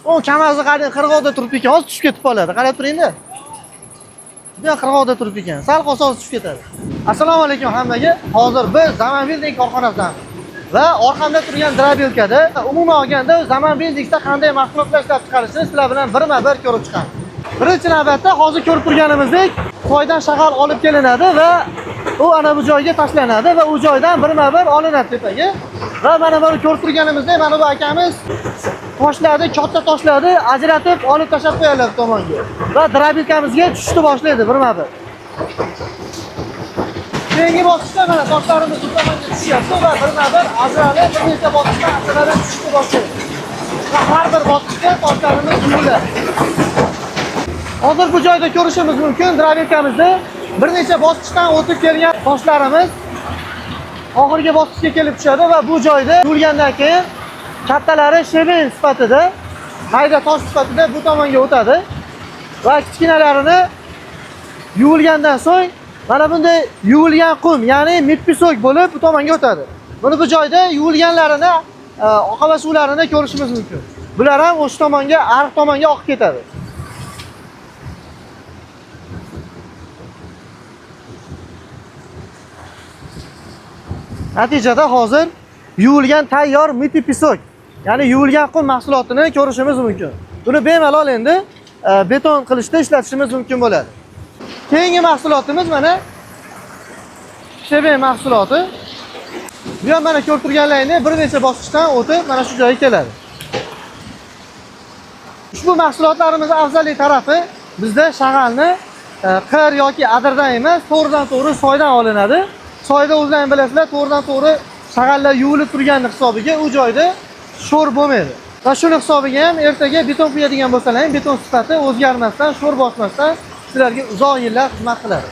O KAMAZni qarang, qirg'oqda turibdi ekan, hozir tushib ketib qoladi. Qarab turingda. Bu yoq qirg'oqda turibdi ekan. Sal qolsa hozir tushib ketadi. Assalomu alaykum hammaga. Hozir biz Zaman Building korxonasidamiz. Va orqamda turgan дробилка da umuman olganda Zaman Buildingda qanday mahsulotlar ishlab chiqarishini sizlar bilan birma-bir ko'rib chiqamiz. Birinchi navbatda hozir ko'rib turganimizdek, soydan shag'al olib kelinadi va u ana bu joyga tashlanadi va u joydan birma-bir olinadi tepaga. Va mana buni ko'rib turganimizdek, mana bu akamiz toshlarni, katta toshlarni ajratib olib tashlab qo'yadilar bu tomonga. Va дробилка mizga tushishni boshlaydi birma-bir. Keyingi bosqichda mana toshlarimiz bu tomonga tushyapti va birma-bir ajralib, bir necha bosqichda ajralib tushishni boshlaydi. Va har bir bosqichda toshlarimiz yuviladi. Hozir bu joyda ko'rishimiz mumkin, дробилка mizda bir necha bosqichdan o'tib kelgan toshlarimiz oxirgi bosqichga kelib tushadi va bu joyda yuvilgandan keyin kattalari щебень sifatida, mayda tosh sifatida bu tomonga o'tadi va kichkinalarini yuvilgandan so'ng mana bunday yuvilgan qum, ya'ni мелпесок bo'lib bu tomonga o'tadi. Buni bu joyda yuvilganlarini, oqava suvlarini ko'rishimiz mumkin. Bular ham o'sha tomonga, ariq tomonga oqib ketadi. Natijada hozir yuvilgan tayyor мелпесок, ya'ni yuvilgan qum mahsulotini ko'rishimiz mumkin. Buni bemalol endi beton qilishda ishlatishimiz mumkin bo'ladi. Keyingi mahsulotimiz mana щебень mahsuloti. Bu ham mana ko'rib turganlaringdek bir necha bosqichdan o'tib mana shu joyga keladi. Ushbu mahsulotlarimiz afzallik tarafi bizda shag'alni qir yoki adirdan emas, to'g'ridan to'g'ri soydan olinadi. Soyda o'zlaring bilasizlar, to'g'ridan to'g'ri shag'allar yuvilib turganini hisobiga u joyda sho'r bo'lmaydi. Va shuni hisobiga ham ertaga beton quyadigan bo'lsalar ham beton sifati o'zgarmasdan, sho'r bosmasdan sizlarga uzoq yillar xizmat qiladi.